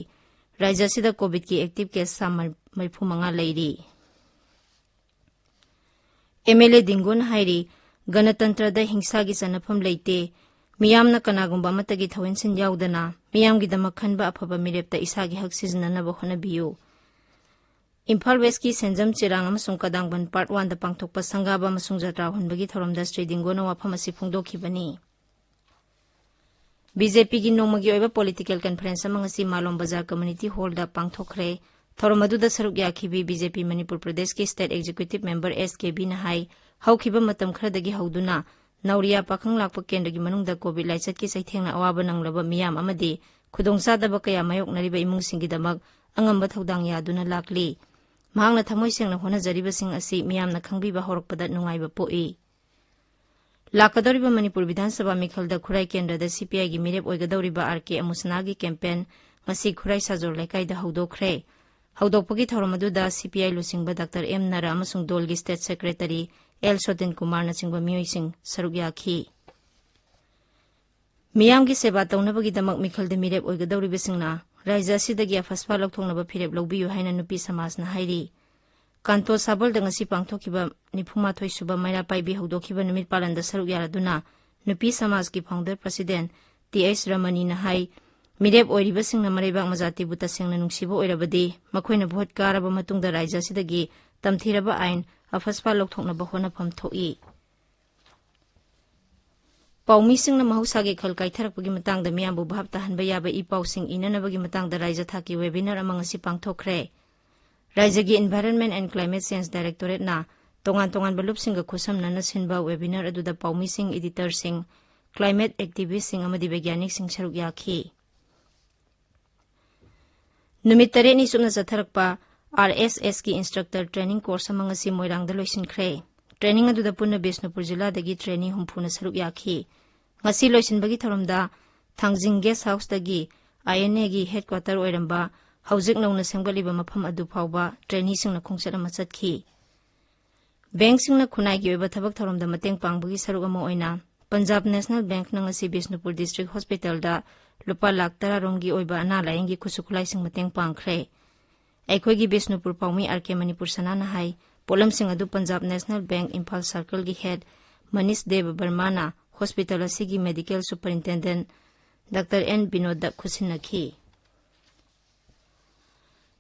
ꯔꯥꯖ꯭ꯌ ꯑꯁꯤꯗ ꯀꯣꯚꯤꯗꯀꯤ ꯑꯦꯛꯇꯤꯚ ꯀꯦꯁ ꯆꯥꯝꯃ ꯃꯔꯤꯐꯨ ꯃꯉꯥ ꯂꯩꯔꯤ꯫ ꯑꯦꯝ ꯑꯦꯜ ꯑꯦ ꯗꯤꯡꯒꯣꯅ ꯍꯥꯏꯔꯤ, ꯒꯅꯇꯟꯇ꯭ꯔꯗ ꯍꯤꯡꯁꯥꯒꯤ ꯆꯟꯅꯐꯝ ꯂꯩꯇꯦ꯫ ꯃꯤꯌꯥꯝꯅ ꯀꯅꯥꯒꯨꯝꯕ ꯑꯃꯠꯇꯒꯤ ꯊꯧꯍꯤꯟꯁꯤꯟ ꯌꯥꯎꯗꯅ ꯃꯤꯌꯥꯝꯒꯤꯗꯃꯛ ꯈꯟꯕ ꯑꯐꯕ ꯃꯤꯔꯦꯞꯇ ꯏꯁꯥꯒꯤ ꯍꯛ ꯁꯤꯖꯤꯟꯅꯅꯕ ꯍꯣꯠꯅꯕꯤꯌꯨ꯫ ꯏꯝꯐꯥꯜ ꯋꯦꯁꯀꯤ ꯁꯦꯟꯖꯝ, ꯆꯦꯔꯥꯡ ꯑꯃꯁꯨꯡ ꯀꯗꯥꯡꯕꯟ ꯄꯥꯔꯠ ꯋꯥꯟꯗ ꯄꯥꯡꯊꯣꯛꯄ ꯁꯪꯒꯥꯕ ꯑꯃꯁꯨꯡ ꯖꯇ꯭ꯔꯥ ꯍꯨꯟꯕꯒꯤ ꯊꯧꯔꯝꯗ ꯁ꯭ꯔꯤ ꯗꯤꯡꯒꯣꯅ ꯋꯥꯐꯝ ꯑꯁꯤ ꯐꯣꯡꯗꯣꯛꯈꯤꯕꯅꯤ꯫ ꯕꯤ ꯖꯦ ꯄꯤꯒꯤ ꯅꯣꯡꯃꯒꯤ ꯑꯣꯏꯕ ꯄꯣꯂꯤꯇꯤꯀꯦꯜ ꯀꯟꯐꯔꯦꯟꯁ ꯑꯃ ꯉꯁꯤ ꯃꯥꯂꯣꯝ ꯕꯖꯥꯔ ꯀꯝꯃ꯭ꯌꯨꯅꯤꯇꯤ ꯍꯣꯜꯗ ꯄꯥꯡꯊꯣꯛꯈ꯭ꯔꯦ꯫ ꯊꯧꯔꯝ ꯑꯗꯨꯗ ꯁꯔꯨꯛ ꯌꯥꯈꯤꯕꯤ ꯕꯤ ꯖꯦ ꯄꯤ ꯃꯅꯤꯄꯨꯔ ꯄ꯭ꯔꯗꯦꯁꯀꯤ ꯁ꯭ꯇꯦꯠ ꯑꯦꯛꯖꯤꯀ꯭ꯌꯨꯇꯤꯚ ꯃꯦꯝꯕꯔ ꯑꯦꯁ ꯀꯦ ꯕꯤꯅ ꯍꯥꯏ, ꯍꯧꯈꯤꯕ ꯃꯇꯝ ꯈꯔꯗꯒꯤ ꯍꯧꯗꯨꯅ ꯅꯧꯔꯤꯌꯥ ꯄꯥꯈꯪ ꯂꯥꯛꯄ ꯀꯦꯟꯗ꯭ꯔꯒꯤ ꯃꯅꯨꯡꯗ ꯀꯣꯚꯤꯗ ꯂꯥꯏꯆꯠꯀꯤ ꯆꯩꯊꯦꯡꯅ ꯑꯋꯥꯕ ꯅꯪꯂꯕ ꯃꯤꯌꯥꯝ ꯑꯃꯗꯤ ꯈꯨꯗꯣꯡꯆꯥꯗꯕ ꯀꯌꯥ ꯃꯥꯌꯣꯛꯅꯔꯤꯕ ꯏꯃꯨꯡꯁꯤꯡꯒꯤꯗꯃꯛ ꯑꯉꯝꯕ ꯊꯧꯗꯥꯡ ꯌꯥꯗꯨꯅ ꯂꯥꯛꯂꯤ꯫ ꯃꯍꯥꯛꯅ ꯊꯃꯣꯏ ꯁꯦꯡꯅ ꯍꯣꯠꯅꯖꯔꯤꯕꯁꯤꯡ ꯑꯁꯤ ꯃꯤꯌꯥꯝꯅ ꯈꯪꯕꯤꯕ ꯍꯧꯔꯛꯄꯗ ꯅꯨꯡꯉꯥꯏꯕ ꯄꯣꯛꯏ꯫ ꯂꯥꯛꯀꯗꯧꯔꯤꯕ ꯃꯅꯤꯄꯨꯔ ꯕꯤꯙꯥꯟ ꯁꯚꯥ ꯃꯤꯈꯜꯗ ꯈꯨꯔꯥꯏ ꯀꯦꯟꯗ꯭ꯔꯗ ꯁꯤ ꯄꯤ ꯑꯥꯏꯒꯤ ꯃꯤꯔꯦꯞ ꯑꯣꯏꯒꯗꯧꯔꯤꯕ ꯑꯥꯔ ꯀꯦ ꯑꯃꯨꯁꯅꯥꯒꯤ ꯀꯦꯝꯄꯦꯟ ꯉꯁꯤ ꯈꯨꯔꯥꯏ ꯁꯥꯖꯣꯔ ꯂꯩꯀꯥꯏꯗ ꯍꯧꯗꯣꯛꯈ꯭ꯔꯦ꯫ ꯍꯧꯗꯣꯛꯄꯒꯤ ꯊꯧꯔꯝ ꯑꯗꯨꯗ ꯁꯤ ꯄꯤ ꯑꯥꯏ ꯂꯨꯆꯤꯡꯕ ꯗꯥꯛꯇꯔ ꯑꯦꯝ ꯅꯔꯥ ꯑꯃꯁꯨꯡ ꯗꯣꯜꯒꯤ ꯁ꯭ꯇꯦꯠ ꯁꯦꯀ꯭ꯔꯦꯇꯔꯤ ꯑꯦꯜ ꯁꯣꯇꯤꯟ ꯀꯨꯃꯥꯔꯅꯆꯤꯡꯕ ꯃꯤꯑꯣꯏꯁꯤꯡ ꯁꯔꯨꯛ ꯌꯥꯈꯤ꯫ ꯃꯤꯌꯥꯝꯒꯤ ꯁꯦꯕꯥ ꯇꯧꯅꯕꯒꯤꯗꯃꯛ ꯃꯤꯈꯜꯗ ꯃꯤꯔꯦꯞ ꯑꯣꯏꯒꯗꯧꯔꯤꯕꯁꯤꯡꯅ ꯔꯥꯏꯖ꯭ꯌ ꯑꯁꯤꯗꯒꯤ ꯑꯐꯁꯄꯥ ꯂꯧꯊꯣꯛꯅꯕ ꯐꯤꯔꯦꯞ ꯂꯧꯕꯤꯌꯨ ꯍꯥꯏꯅ ꯅꯨꯄꯤ ꯁꯃꯥꯖꯅ ꯍꯥꯏꯔꯤ꯫ ꯀꯥꯟꯇꯣ ꯁꯥꯕꯜꯗ ꯉꯁꯤ ꯄꯥꯡꯊꯣꯛꯈꯤꯕ ꯅꯤꯐꯨꯃꯥꯊꯣꯏ ꯁꯨꯕ ꯃꯩꯔꯥ ꯄꯥꯏꯕꯤ ꯍꯧꯗꯣꯛꯈꯤꯕ ꯅꯨꯃꯤꯠ ꯄꯥꯂꯟꯗ ꯁꯔꯨꯛ ꯌꯥꯔꯗꯨꯅ ꯅꯨꯄꯤ ꯁꯃꯥꯖꯀꯤ ꯐꯥꯎꯟꯗꯔ ꯄ꯭ꯔꯁꯤꯗꯦꯟꯠ ꯇꯤ ꯑꯩꯆ ꯔꯃꯅꯤꯅ ꯍꯥꯏ, ꯃꯤꯔꯦꯞ ꯑꯣꯏꯔꯤꯕꯁꯤꯡꯅ ꯃꯔꯩꯕꯥꯛ ꯃꯖꯥꯇꯤꯕꯨ ꯇꯁꯦꯡꯅ ꯅꯨꯡꯁꯤꯕ ꯑꯣꯏꯔꯕꯗꯤ ꯃꯈꯣꯏꯅ ꯚꯣꯠ ꯀꯥꯔꯕ ꯃꯇꯨꯡꯗ ꯔꯥꯏꯖ꯭ꯌ ꯑꯁꯤꯗꯒꯤ ꯇꯝꯊꯤꯔꯕ ꯑꯥꯏꯟ ꯑꯐꯁꯄꯥ ꯂꯧꯊꯣꯛꯅꯕ ꯍꯣꯠꯅꯐꯝ ꯊꯣꯛꯏ꯫ ꯄꯥꯎꯃꯤꯁꯤꯡꯅ ꯃꯍꯧꯁꯥꯒꯤ ꯈꯜ ꯀꯥꯏꯊꯔꯛꯄꯒꯤ ꯃꯇꯥꯡꯗ ꯃꯤꯌꯥꯝꯕꯨ ꯚꯥꯞ ꯇꯥꯍꯟꯕ ꯌꯥꯕ ꯏ ꯄꯥꯎꯁꯤꯡ ꯏꯅꯅꯕꯒꯤ ꯃꯇꯥꯡꯗ ꯔꯥꯏꯖ꯭ꯌ ꯊꯥꯛꯀꯤ ꯋꯦꯕꯤꯅꯥꯔ ꯑꯃ ꯉꯁꯤ ꯄꯥꯡꯊꯣꯛꯈ꯭ꯔꯦ꯫ ꯔꯥꯏꯖ꯭ꯌꯒꯤ Environment and Climate Change Directorateꯅ ꯇꯣꯉꯥꯟ ꯇꯣꯉꯥꯟꯕ ꯂꯨꯞꯁꯤꯡꯒ ꯈꯨꯠꯁꯝꯅꯅ ꯁꯤꯟꯕ ꯋꯦꯕꯤꯅꯥꯔ ꯑꯗꯨꯗ ꯄꯥꯎꯃꯤꯁꯤꯡ, ꯏꯗꯤꯇꯔꯁꯤꯡ, ꯀ꯭ꯂꯥꯏꯃꯦꯠ ꯑꯦꯛꯇꯤꯚꯤꯁ꯭ꯠꯁꯤꯡ ꯑꯃꯗꯤ ꯕꯩꯒ꯭ꯌꯥꯅꯤꯛꯁꯤꯡ ꯁꯔꯨꯛ ꯌꯥꯈꯤ꯫ ꯅꯨꯃꯤꯠ ꯇꯔꯦꯠꯅꯤ ꯆꯨꯞꯅ ꯆꯠꯊꯔꯛꯄ ꯑꯥꯔ ꯑꯦꯁ ꯑꯦꯁꯀꯤ ꯏꯟꯁꯇ꯭ꯔꯛꯇꯔ ꯇ꯭ꯔꯦꯅꯤꯡ ꯀꯣꯔꯁ ꯑꯃ ꯉꯁꯤ ꯃꯣꯏꯔꯥꯡꯗ ꯂꯣꯏꯁꯤꯟꯈ꯭ꯔꯦ꯫ ꯇ꯭ꯔꯦꯅꯤꯡ ꯑꯗꯨꯗ ꯄꯨꯟꯅ ꯕꯤꯁꯅꯨꯄꯨꯔ ꯖꯤꯂꯥꯗꯒꯤ ꯇ꯭ꯔꯦꯅꯤ ꯍꯨꯝꯐꯨꯅ ꯁꯔꯨꯛ ꯌꯥꯈꯤ꯫ ꯉꯁꯤ ꯂꯣꯏꯁꯤꯟꯕꯒꯤ ꯊꯧꯔꯝꯗ ꯊꯥꯡꯖꯤꯡ ꯒꯦꯁ ꯍꯥꯎꯁꯇꯒꯤ ꯑꯥꯏ ꯑꯦꯟ ꯑꯦꯒꯤ ꯍꯦꯗꯀ꯭ꯋꯥꯇꯔ ꯑꯣꯏꯔꯝꯕ ꯍꯧꯖꯤꯛ ꯅꯧꯅ ꯁꯦꯝꯒꯠꯂꯤꯕ ꯃꯐꯝ ꯑꯗꯨ ꯐꯥꯎꯕ ꯇ꯭ꯔꯦꯅꯤꯁꯤꯡꯅ ꯈꯣꯡꯆꯠ ꯑꯃ ꯆꯠꯈꯤ꯫ ꯕꯦꯡꯁꯤꯡꯅ ꯈꯨꯟꯅꯥꯏꯒꯤ ꯑꯣꯏꯕ ꯊꯕꯛ ꯊꯧꯔꯝꯗ ꯃꯇꯦꯡ ꯄꯥꯡꯕꯒꯤ ꯁꯔꯨꯛ ꯑꯃ ꯑꯣꯏꯅ ꯄꯟꯖꯥꯕ ꯅꯦꯁꯅꯦꯜ ꯕꯦꯡꯛꯅ ꯉꯁꯤ ꯕꯤꯁꯅꯨꯄꯨꯔ ꯗꯤꯁꯇ꯭ꯔꯤꯛ ꯍꯣꯁꯄꯤꯇꯥꯜꯗ ꯂꯨꯄꯥ ꯂꯥꯈ ꯇꯔꯥ ꯔꯣꯝꯒꯤ ꯑꯣꯏꯕ ꯑꯅꯥ ꯂꯥꯌꯦꯡꯒꯤ ꯈꯨꯠꯁꯨ ꯈꯨꯠꯂꯥꯏꯁꯤꯡ ꯃꯇꯦꯡ ꯄꯥꯡꯈ꯭ꯔꯦ꯫ ꯑꯩꯈꯣꯏꯒꯤ ꯕꯤꯁꯅꯨꯄꯨꯔ ꯄꯥꯎꯃꯤ ꯑꯥꯔ ꯀꯦ ꯃꯅꯤꯄꯨꯔ ꯁꯅꯥꯅ ꯍꯥꯏ, ꯄꯣꯠꯂꯝꯁꯤꯡ ꯑꯗꯨ ꯄꯟꯖꯥꯕ ꯅꯦꯁꯅꯦꯜ ꯕꯦꯡꯛ ꯏꯝꯐꯥꯜ ꯁꯥꯔꯀꯜꯒꯤ ꯍꯦꯗ ꯃꯅꯤꯁ ꯗꯦꯕ ꯕꯔꯃꯥꯅ ꯍꯣꯁꯄꯤꯇꯥꯜ ꯑꯁꯤꯒꯤ ꯃꯦꯗꯤꯀꯦꯜ ꯁꯨꯄꯔꯤꯟꯇꯦꯟꯗꯦꯟꯠ ꯗꯥꯛꯇꯔ ꯑꯦꯟ ꯕꯤꯅꯣꯗꯇ ꯈꯨꯠꯁꯤꯟꯅꯈꯤ꯫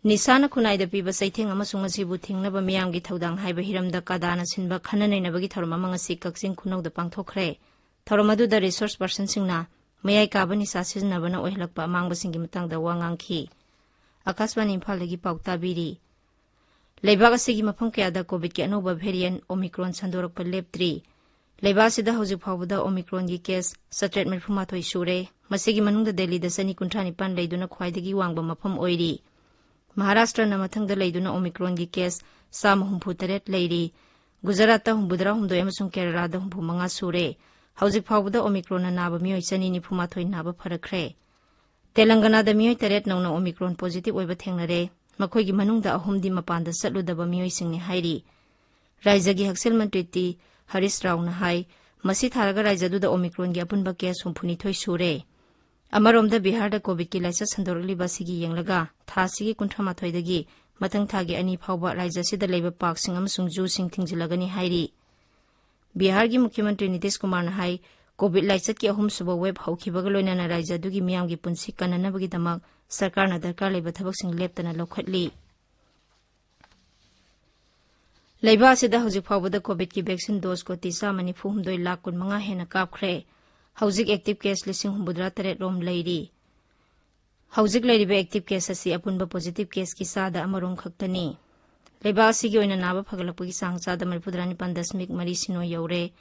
ꯅꯤꯁꯥꯅ ꯈꯨꯟꯅꯥꯏꯗ ꯄꯤꯕ ꯆꯩꯊꯦꯡ ꯑꯃꯁꯨꯡ ꯃꯁꯤꯕꯨ ꯊꯤꯡꯅꯕ ꯃꯤꯌꯥꯝꯒꯤ ꯊꯧꯗꯥꯡ ꯍꯥꯏꯕ ꯍꯤꯔꯝꯗ ꯀꯥꯗꯥꯅ ꯁꯤꯟꯕ ꯈꯟꯅ ꯅꯩꯅꯕꯒꯤ ꯊꯧꯔꯝ ꯑꯃ ꯉꯁꯤ ꯀꯛꯆꯤꯡ ꯈꯨꯅꯧꯗ ꯄꯥꯡꯊꯣꯛꯈ꯭ꯔꯦ꯫ ꯊꯧꯔꯝ ꯑꯗꯨꯗ ꯔꯤꯁꯣꯔꯁ ꯄꯔꯁꯟꯁꯤꯡꯅ ꯃꯌꯥꯏ ꯀꯥꯕ ꯅꯤꯁꯥ ꯁꯤꯖꯤꯟꯅꯕꯅ ꯑꯣꯏꯍꯜꯂꯛꯄ ꯑꯃꯥꯡꯕꯁꯤꯡꯒꯤ ꯃꯇꯥꯡꯗ ꯋꯥ ꯉꯥꯡꯈꯤ꯫ ꯑꯀꯥꯁꯕꯥꯅꯤ ꯏꯝꯐꯥꯜꯗꯒꯤ ꯄꯥꯎ ꯇꯥꯕꯤꯔꯤ꯫ ꯂꯩꯕꯥꯛ ꯑꯁꯤꯒꯤ ꯃꯐꯝ ꯀꯌꯥꯗ ꯀꯣꯚꯤꯗꯀꯤ ꯑꯅꯧꯕ ꯚꯦꯔꯤꯌꯦꯟꯠ ꯑꯣꯃꯤꯀ꯭ꯔꯣꯟ ꯁꯟꯗꯣꯔꯛꯄ ꯂꯦꯞꯇ꯭ꯔꯤ꯫ ꯂꯩꯕꯥꯛ ꯑꯁꯤꯗ ꯍꯧꯖꯤꯛ ꯐꯥꯎꯕꯗ ꯑꯣꯃꯤꯀ꯭ꯔꯣꯟꯒꯤ ꯀꯦꯁ ꯆꯥꯇ꯭ꯔꯦꯠ ꯃꯔꯤꯐꯨ ꯃꯥꯊꯣꯏ ꯁꯨꯔꯦ꯫ ꯃꯁꯤꯒꯤ ꯃꯅꯨꯡꯗ ꯗꯦꯜꯂꯤꯗ ꯆꯅꯤ ꯀꯨꯟꯊ꯭ꯔꯥ ꯅꯤꯄꯥꯟ ꯂꯩꯗꯨꯅ ꯈ꯭ꯋꯥꯏꯗꯒꯤ ꯋꯥꯡꯕ ꯃꯐꯝ ꯑꯣꯏꯔꯤ꯫ ꯃꯍꯥꯔꯥꯁꯇ꯭ꯔꯅ ꯃꯊꯪꯗ ꯂꯩꯗꯨꯅ ꯑꯣꯃꯤꯀ꯭ꯔꯣꯟꯒꯤ ꯀꯦꯁ ꯆꯥꯝꯃ ꯍꯨꯝꯐꯨ ꯇꯔꯦꯠ ꯂꯩꯔꯤ꯫ ꯒꯨꯖꯔꯥꯠꯇ ꯍꯨꯝꯐꯨꯇꯔꯥ ꯍꯨꯝꯗꯣꯏ ꯑꯃꯁꯨꯡ ꯀꯦꯔꯂꯥꯗ ꯍꯨꯝꯐꯨ ꯃꯉꯥ ꯁꯨꯔꯦ꯫ ꯍꯧꯖꯤꯛ ꯐꯥꯎꯕꯗ ꯑꯣꯃꯤꯀ꯭ꯔꯣꯟꯅ ꯅꯥꯕ ꯃꯤꯑꯣꯏ ꯆꯅꯤ ꯅꯤꯐꯨ ꯃꯥꯊꯣꯏ ꯅꯥꯕ ꯐꯔꯛꯈ꯭ꯔꯦ꯫ ꯇꯦꯂꯪꯒꯅꯥꯗ ꯃꯤꯑꯣꯏ ꯇꯔꯦꯠ ꯅꯧꯅ ꯑꯣꯃꯤꯀ꯭ꯔꯣꯟ ꯄꯣꯖꯤꯇꯤꯚ ꯑꯣꯏꯕ ꯊꯦꯡꯅꯔꯦ꯫ ꯃꯈꯣꯏꯒꯤ ꯃꯅꯨꯡꯗ ꯑꯍꯨꯝꯗꯤ ꯃꯄꯥꯟꯗ ꯆꯠꯂꯨꯗꯕ ꯃꯤꯑꯣꯏꯁꯤꯡꯅꯤ ꯍꯥꯏꯔꯤ꯫ ꯔꯥꯏꯖ꯭ꯌꯒꯤ ꯍꯛꯁꯦꯜ ꯃꯟꯇ꯭ꯔꯤ ꯇꯤ ꯍꯔꯤꯁ ꯔꯥꯎꯅ ꯍꯥꯏ, ꯃꯁꯤ ꯊꯥꯔꯒ ꯔꯥꯏꯖ꯭ꯌ ꯑꯗꯨꯗ ꯑꯣꯃꯤꯀ꯭ꯔꯣꯟꯒꯤ ꯑꯄꯨꯟꯕ ꯀꯦꯁ ꯍꯨꯝꯐꯨꯅꯤꯊꯣꯏ ꯁꯨꯔꯦ꯫ ꯑꯃꯔꯣꯝꯗ ꯕꯤꯍꯥꯔꯗ ꯀꯣꯚꯤꯗꯀꯤ ꯂꯥꯏꯆꯠ ꯁꯟꯗꯣꯔꯛꯂꯤꯕ ꯑꯁꯤꯒꯤ ꯌꯦꯡꯂꯒ ꯊꯥ ꯑꯁꯤꯒꯤ ꯀꯨꯟꯊ꯭ꯔꯥ ꯃꯥꯊꯣꯏꯗꯒꯤ ꯃꯊꯪ ꯊꯥꯒꯤ ꯑꯅꯤ ꯐꯥꯎꯕ ꯔꯥꯏꯖ꯭ꯌ ꯑꯁꯤꯗ ꯂꯩꯕ ꯄꯥꯔꯛꯁꯤꯡ ꯑꯃꯁꯨꯡ ꯖꯨꯁꯤꯡ ꯊꯤꯡꯖꯤꯜꯂꯒꯅꯤ ꯍꯥꯏꯔꯤ꯫ ꯕꯤꯍꯥꯔꯒꯤ ꯃꯨꯈ꯭ꯌ ꯃꯟꯇ꯭ꯔꯤ ꯅꯤꯇꯤꯁ ꯀꯨꯃꯥꯔꯅ ꯍꯥꯏ, ꯀꯣꯚꯤꯗ ꯂꯥꯏꯆꯠꯀꯤ ꯑꯍꯨꯝꯁꯨꯕ ꯋꯦꯕ ꯍꯧꯈꯤꯕꯒ ꯂꯣꯏꯅꯅ ꯔꯥꯏꯖ꯭ꯌ ꯑꯗꯨꯒꯤ ꯃꯤꯌꯥꯝꯒꯤ ꯄꯨꯟꯁꯤ ꯀꯟꯅꯅꯕꯒꯤꯗꯃꯛ ꯁꯔꯀꯥꯔꯅ ꯗꯔꯀꯥꯔ ꯂꯩꯕ ꯊꯕꯛꯁꯤꯡ ꯂꯦꯞꯇꯅ ꯂꯧꯈꯠꯂꯤ꯫ ꯂꯩꯕꯥꯛ ꯑꯁꯤꯗ ꯍꯧꯖꯤꯛ ꯐꯥꯎꯕꯗ ꯀꯣꯚꯤꯗꯀꯤ ꯚꯦꯛꯁꯤꯟ ꯗꯣꯁ ꯀꯣꯇꯤ ꯆꯥꯝꯃ ꯅꯤꯐꯨ ꯍꯨꯝꯗꯣꯏ ꯂꯥꯈ ꯀꯨꯟꯃꯉꯥ ꯍꯦꯟꯅ ꯀꯥꯞꯈ꯭ꯔꯦ꯫ ꯍꯧꯖꯤꯛ ꯑꯦꯛꯇꯤꯚ ꯀꯦꯁ ꯂꯤꯁꯤꯡ ꯍꯨꯝꯐꯨꯇꯔꯥ ꯇꯔꯦꯠ ꯔꯣꯝ ꯂꯩꯔꯤ꯫ ꯍꯧꯖꯤꯛ ꯂꯩꯔꯤꯕ ꯑꯦꯛꯇꯤꯚ ꯀꯦꯁ ꯑꯁꯤ ꯑꯄꯨꯟꯕ ꯄꯣꯖꯤꯇꯤꯚ ꯀꯦꯁꯀꯤ ꯆꯥꯗ ꯑꯃꯔꯣꯝ ꯈꯛꯇꯅꯤ꯫ ꯂꯩꯕꯥꯛ ꯑꯁꯤꯒꯤ ꯑꯣꯏꯅ ꯅꯥꯕ ꯐꯒꯠꯂꯛꯄꯒꯤ ꯆꯥꯡ ꯆꯥꯗ ꯃꯔꯤꯐꯨꯇꯔꯥ ꯅꯤꯄꯥꯟ ꯗꯁꯃꯤꯛ ꯃꯔꯤ ꯁꯤꯅꯣ ꯌꯧꯔꯦ꯫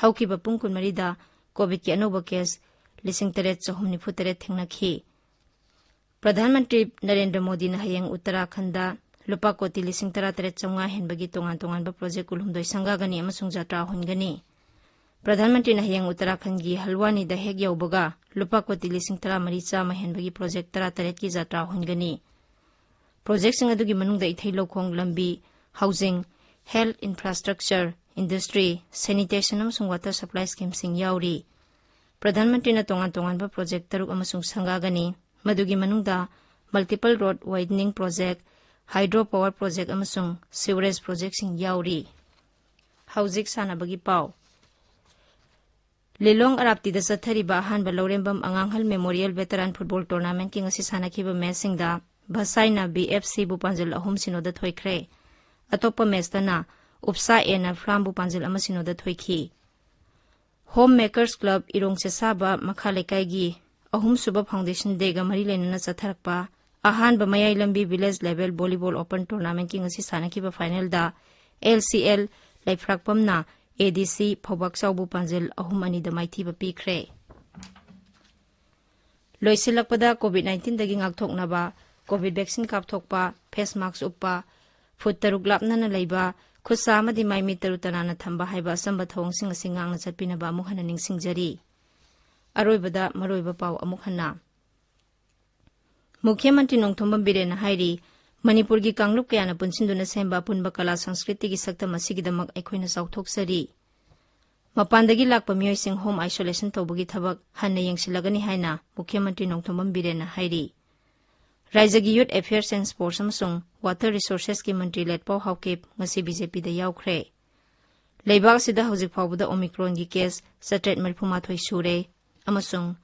ꯍꯧꯈꯤꯕ ꯄꯨꯡ ꯀꯨꯟꯃꯔꯤꯗ ꯀꯣꯚꯤꯗꯀꯤ ꯑꯅꯧꯕ ꯀꯦꯁ ꯂꯤꯁꯤꯡ ꯇꯔꯦꯠ ꯆꯍꯨꯝ ꯅꯤꯐꯨ ꯇꯔꯦꯠ ꯊꯦꯡꯅꯈꯤ꯫ ꯄ꯭ꯔꯙꯥꯟ ꯃꯟꯇ꯭ꯔꯤ ꯅꯔꯦꯟꯗ꯭ꯔ ꯃꯣꯗꯤꯅ ꯍꯌꯦꯡ ꯎꯠꯇꯔꯥꯈꯟꯗ ꯂꯨꯄꯥ ꯀꯣꯇꯤ ꯂꯤꯁꯤꯡ ꯇꯔꯥ ꯇꯔꯦꯠ ꯆꯥꯝꯃꯉꯥ ꯍꯦꯟꯕꯒꯤ ꯇꯣꯉꯥꯟ ꯇꯣꯉꯥꯟꯕ ꯄ꯭ꯔꯣꯖꯦꯛ ꯀꯨꯟꯍꯨꯝꯗꯣꯏ ꯁꯪꯒꯥꯒꯅꯤ ꯑꯃꯁꯨꯡ ꯖꯇ꯭ꯔꯥ ꯍꯨꯟꯒꯅꯤ꯫ ꯄ꯭ꯔꯙꯥꯟ ꯃꯟꯇ꯭ꯔꯤꯅ ꯍꯌꯦꯡ ꯎꯠꯇꯔꯥꯈꯟꯒꯤ ꯍꯜꯋꯥꯅꯤꯗ ꯍꯦꯛ ꯌꯧꯕꯒ ꯂꯨꯄꯥ ꯀꯣꯇꯤ ꯂꯤꯁꯤꯡ ꯇꯔꯥꯃꯔꯤ ꯆꯥꯝꯃ ꯍꯦꯟꯕꯒꯤ ꯄ꯭ꯔꯣꯖꯦꯛ ꯇꯔꯥꯇꯔꯦꯠꯀꯤ ꯖꯥꯇ꯭ꯔꯥ ꯍꯨꯟꯒꯅꯤ꯫ ꯄ꯭ꯔꯣꯖꯦꯛꯁꯤꯡ ꯑꯗꯨꯒꯤ ꯃꯅꯨꯡꯗ ꯏꯊꯩ ꯂꯧꯈꯣꯡ ꯂꯝꯕꯤ, housing, health infrastructure, industry, sanitation ꯑꯃꯁꯨꯡ ꯋꯥꯇꯔ ꯁꯄ꯭ꯂꯥꯏ ꯁ꯭ꯀꯤꯝꯁꯤꯡ ꯌꯥꯎꯔꯤ꯫ ꯄ꯭ꯔꯙꯥꯟ ꯃꯟꯇ꯭ꯔꯤꯅ ꯇꯣꯉꯥꯟ ꯇꯣꯉꯥꯟꯕ ꯄ꯭ꯔꯣꯖꯦꯛ ꯇꯔꯨꯛ ꯑꯃꯁꯨꯡ ꯁꯪꯒꯥꯒꯅꯤ꯫ ꯃꯗꯨꯒꯤ ꯃꯅꯨꯡꯗ ꯃꯜꯇꯤꯄꯜ ꯔꯣꯗ ꯋꯥꯏꯗꯅꯤꯡ ꯄ꯭ꯔꯣꯖꯦꯛ, ꯍꯥꯏꯗ꯭ꯔꯣ ꯄꯥꯋꯔ ꯄ꯭ꯔꯣꯖꯦꯛ ꯑꯃꯁꯨꯡ ꯁꯤꯋꯔꯦꯖ ꯄ꯭ꯔꯣꯖꯦꯛꯁꯤꯡ ꯌꯥꯎꯔꯤ꯫ ꯍꯧꯖꯤꯛ ꯁꯥꯟꯅꯕꯒꯤ ꯄꯥꯎ꯫ ꯂꯤꯂꯣꯡ ꯑꯔꯥꯞꯇꯤꯗ ꯆꯠꯊꯔꯤꯕ ꯑꯍꯥꯟꯕ ꯂꯧꯔꯦꯝꯕꯝ ꯑꯉꯥꯡꯍꯜ ꯃꯦꯃꯣꯔꯤꯌꯦꯜ ꯚꯦꯇꯔꯥꯟ ꯐꯨꯠꯕꯣꯜ ꯇꯣꯔꯅꯥꯃꯦꯟꯠꯀꯤ ꯉꯁꯤ ꯁꯥꯟꯅꯈꯤꯕ ꯃꯦꯆꯁꯤꯡꯗ ꯚꯁꯥꯏꯅ ꯕꯤ ꯑꯦꯐ ꯁꯤꯕꯨ ꯄꯥꯟꯖꯜ ꯑꯍꯨꯝ ꯁꯤꯅꯣꯗ ꯊꯣꯏꯈ꯭ꯔꯦ꯫ ꯑꯇꯣꯞꯄ ꯃꯦꯆꯇꯅ ꯎꯞꯁꯥ ꯑꯦꯅ ꯐ꯭ꯔꯥꯝꯕꯨ ꯄꯥꯟꯖꯜ ꯑꯃ ꯁꯤꯅꯣꯗ ꯊꯣꯏꯈꯤ꯫ ꯍꯣꯝ ꯃꯦꯀꯔꯁ ꯀ꯭ꯂꯕ ꯏꯔꯣꯡ ꯆꯦꯁꯥꯕ ꯃꯈꯥ ꯂꯩꯀꯥꯏꯒꯤ ꯑꯍꯨꯝꯁꯨꯕ ꯐꯥꯎꯟꯗꯦꯁꯟ ꯗꯦꯒ ꯃꯔꯤ ꯂꯩꯅꯅ ꯆꯠꯊꯔꯛꯄ ꯑꯍꯥꯟꯕ ꯃꯌꯥꯏ ꯂꯝꯕꯤ ꯚꯤꯂꯦꯖ ꯂꯦꯚꯦꯜ ꯚꯣꯂꯤꯕꯣꯜ ꯑꯣꯄꯟ ꯇꯣꯔꯅꯥꯃꯦꯟꯠꯀꯤ ꯉꯁꯤ ꯁꯥꯟꯅꯈꯤꯕ ꯐꯥꯏꯅꯦꯜꯗ ꯑꯦꯜ ꯁꯤ ꯑꯦꯜ ꯂꯩꯐ꯭ꯔꯥꯛꯄꯝꯅ ꯑꯦ ꯗꯤ ꯁꯤ ꯐꯧꯕꯥꯛ ꯆꯥꯎꯕꯨ ꯄꯥꯟꯖꯜ ꯑꯍꯨꯝ ꯑꯅꯤꯗ ꯃꯥꯏꯊꯤꯕ ꯄꯤꯈ꯭ꯔꯦ꯫ ꯂꯣꯏꯁꯤꯜꯂꯛꯄꯗ ꯀꯣꯚꯤꯗ ꯅꯥꯏꯟꯇꯤꯟꯗꯒꯤ ꯉꯥꯛꯊꯣꯛꯅꯕ ꯀꯣꯚꯤꯗ ꯚꯦꯛꯁꯤꯟ ꯀꯥꯞꯊꯣꯛꯄ, ꯐꯦꯁ ꯃꯥꯛꯁ ꯎꯞꯄ, ꯐꯨꯠ ꯇꯔꯨꯛ ꯂꯥꯞꯅꯅ ꯂꯩꯕ, ꯈꯨꯠ ꯁꯥ ꯑꯃꯗꯤ ꯃꯥꯏ ꯃꯤꯠ ꯇꯔꯨ ꯇꯅꯥꯟꯅ ꯊꯝꯕ ꯍꯥꯏꯕ ꯑꯆꯝꯕ ꯊꯧꯑꯣꯡꯁꯤꯡ ꯑꯁꯤ ꯉꯥꯛꯅ ꯆꯠꯄꯤꯅꯕ ꯑꯃꯨꯛ ꯍꯟꯅ ꯅꯤꯡꯁꯤꯡꯖꯔꯤ꯫ ꯑꯔꯣꯏꯕꯗ ꯃꯔꯨꯑꯣꯏꯕ ꯄꯥꯎ ꯑꯃꯨꯛ ꯍꯟꯅ꯫ ꯃꯨꯈ꯭ꯌ ꯃꯟꯇ꯭ꯔꯤ ꯅꯣꯡꯊꯣꯝꯕꯝ ꯕꯤꯔꯦꯟꯅ ꯍꯥꯏꯔꯤ, ꯃꯅꯤꯄꯨꯔꯒꯤ ꯀꯥꯡꯂꯨꯞ ꯀꯌꯥꯅ ꯄꯨꯟꯁꯤꯟꯗꯨꯅ ꯁꯦꯝꯕ ꯑꯄꯨꯟꯕ ꯀꯂꯥ ꯁꯪꯁꯀ꯭ꯔꯤꯇꯤꯒꯤ ꯁꯛꯇꯝ ꯑꯁꯤꯒꯤꯗꯃꯛ ꯑꯩꯈꯣꯏꯅ ꯆꯥꯎꯊꯣꯛꯆꯔꯤ꯫ ꯃꯄꯥꯟꯗꯒꯤ ꯂꯥꯛꯄ ꯃꯤꯑꯣꯏꯁꯤꯡ ꯍꯣꯝ ꯑꯥꯏꯁꯣꯂꯦꯁꯟ ꯇꯧꯕꯒꯤ ꯊꯕꯛ ꯍꯟꯅ ꯌꯦꯡꯁꯤꯜꯂꯒꯅꯤ ꯍꯥꯏꯅ ꯃꯨꯈ꯭ꯌ ꯃꯟꯇ꯭ꯔꯤ ꯅꯣꯡꯊꯣꯝꯕꯝ ꯕꯤꯔꯦꯟꯅ ꯍꯥꯏꯔꯤ꯫ ꯔꯥꯏꯖ꯭ꯌꯒꯤ ꯌꯨꯊ ꯑꯦꯐꯤꯌꯔꯁ ꯑꯦꯟ ꯁ꯭ꯄꯣꯔꯠꯁ ꯑꯃꯁꯨꯡ ꯋꯥꯇꯔ ꯔꯤꯁꯣꯔꯁꯦꯁꯀꯤ ꯃꯟꯇ꯭ꯔꯤ ꯂꯦꯠꯄꯥꯎ ꯍꯥꯎꯀꯤꯞ ꯉꯁꯤ ꯕꯤ ꯖꯦ ꯄꯤꯗ ꯌꯥꯎꯈ꯭ꯔꯦ꯫ ꯂꯩꯕꯥꯛ ꯑꯁꯤꯗ ꯍꯧꯖꯤꯛ ꯐꯥꯎꯕꯗ ꯑꯣꯃꯤꯀ꯭ꯔꯣꯟꯒꯤ ꯀꯦꯁ ꯆꯥꯇ꯭ꯔꯦꯠ ꯃꯔꯤꯐꯨ ꯃꯥꯊꯣꯏ ꯁꯨꯔꯦ ꯑꯃꯁꯨꯡ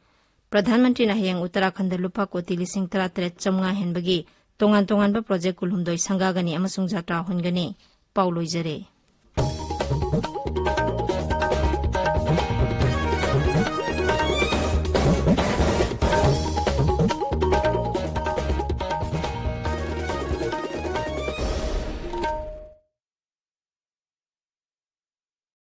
ꯄ꯭ꯔꯙꯥꯟ ꯃꯟꯇ꯭ꯔꯤꯅ ꯍꯌꯦꯡ ꯎꯠꯇꯔꯥꯈꯟꯗ ꯂꯨꯄꯥ ꯀꯣꯇꯤ ꯂꯤꯁꯤꯡ ꯇꯔꯥꯇꯔꯦꯠ ꯆꯥꯝꯃꯉꯥ ꯍꯦꯟꯕꯒꯤ ꯇꯣꯉꯥꯟ ꯇꯣꯉꯥꯟꯕ ꯄ꯭ꯔꯣꯖꯦꯛ ꯀꯨꯟꯍꯨꯝꯗꯣꯏ ꯁꯪꯒꯥꯒꯅꯤ ꯑꯃꯁꯨꯡ ꯖꯥꯇ꯭ꯔꯥ ꯍꯨꯟꯒꯅꯤ꯫ ꯄꯥꯎ ꯂꯣꯏꯖꯔꯦ꯫